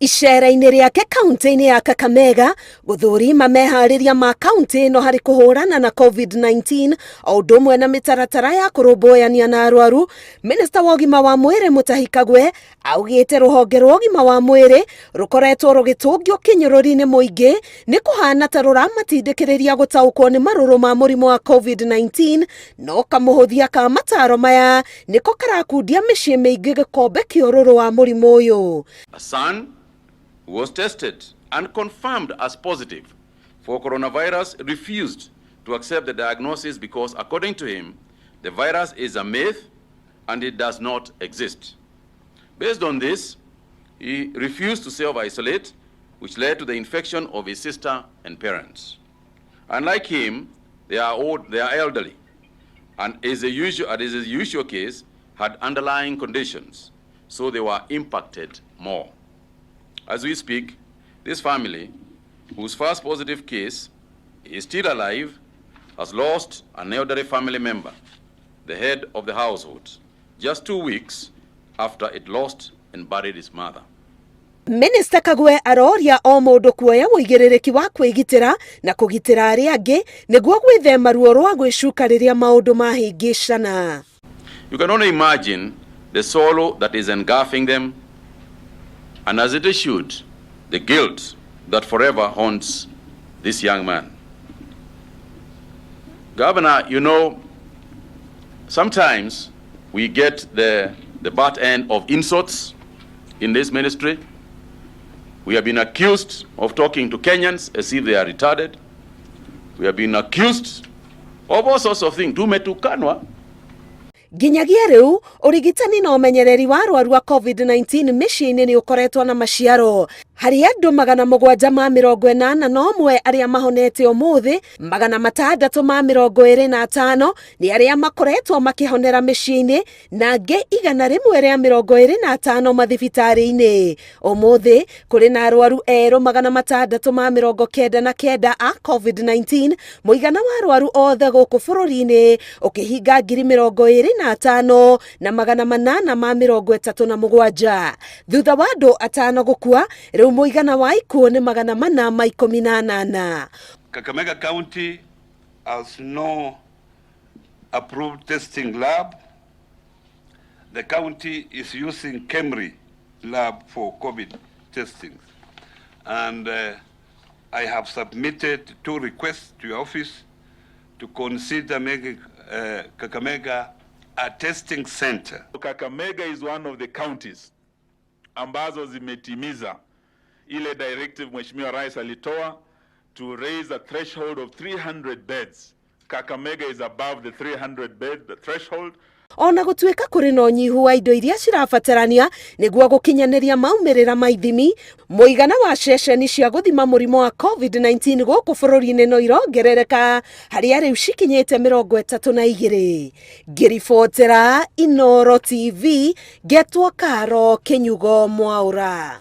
Icera-inĩ rĩake kaunti-inĩ ya Kakamega gũthũrima meharĩria ma kaunti ĩno harĩ kũhũrana na COVID-19 o ũndũ ũmwe na mĩtaratara ya kũrũmbũyania na arwaru, Minista wa ũgima wa mwĩrĩ Mutahi Kagwe augĩte rũhonge rwa ũgima wa mwĩrĩ rũkoretwo rũgĩtũngio kĩnyũrũri nĩ mũingĩ nĩ kũhana ta rũramatindĩkĩrĩria gũtaũkwo nĩ marũrũ ma mũrimũ wa COVID-19 no kamũhũthia ka mataro maya nĩko karakundia mĩciĩ mĩingĩ gĩkombe kĩa ũrũrũ wa mũrimũ ũyũ. A son who was tested and confirmed as positive for coronavirus refused to accept the diagnosis because, according to him, the virus is a myth and it does not exist. Based on this, he refused to self-isolate, which led to the infection of his sister and parents. Unlike him, they are old, they are elderly, and as is the usual case, had underlying conditions, so they were impacted more. As we speak, this family, whose first positive case is still alive, has lost an elderly family member, the head of the household, just 2 weeks after it lost and buried his mother. Minista Kagwe aroria o mũndũ kuoya ũigĩrĩrĩki wa kwĩgitĩra na kũgitĩra arĩa angĩ nĩguo gwĩthema ruo rwa gwĩcuka rĩrĩa maũndũ mahĩngĩcana. You can only imagine the sorrow that is engulfing them, and as it should, the guilt that forever haunts this young man. Governor, sometimes we get the butt end of insults in this ministry. We have been accused of talking to Kenyans as if they are retarded. We have been accused of all sorts of things. Tumetukanwa. Nginyagia rĩu ũrigitani na ũmenyereri wa arwaru a COVID-19 mĩciĩ-inĩ nĩ ũkoretwo na maciaro harĩ andũ 781 arĩa mahonete ũmũthĩ, 625 nĩ arĩa makoretwo makĩhonera mĩciĩ-inĩ na angĩ 125 mathibitarĩ-inĩ. Ũmũthĩ kũrĩ na arwaru erũ 699 a COVID-19, mũigana wa arwaru othe gũkũ bũrũri-inĩ ũkĩhinga 25,837. Thutha wa andũ 5 gũkua, rĩu mũigana wa ikuũ nĩ 418. Kakamega County has no approved testing lab. The county is using KEMRI lab for COVID testing. And I have submitted two requests to your office to consider making Kakamega a testing center. Kakamega is one of the counties ambazo zimetimiza ile directive Mheshimiwa Rais alitoa to raise a threshold of 300 beds. Kakamega is above the 300 bed threshold. Ona gũtuĩka kũrĩ na ũnyihu wa indo iria cirabatarania nĩguo gũkinyanĩria maumĩrĩra ma ithimi, mũigana wa ceceni cia gũthima mũrimũ wa COVID-19 gũkũ bũrũri-inĩ no irongerereka harĩa rĩu cikinyĩte 32. Ngĩribotera Inoro TV, ngetwo Karo Kĩnyugo Mwaũra.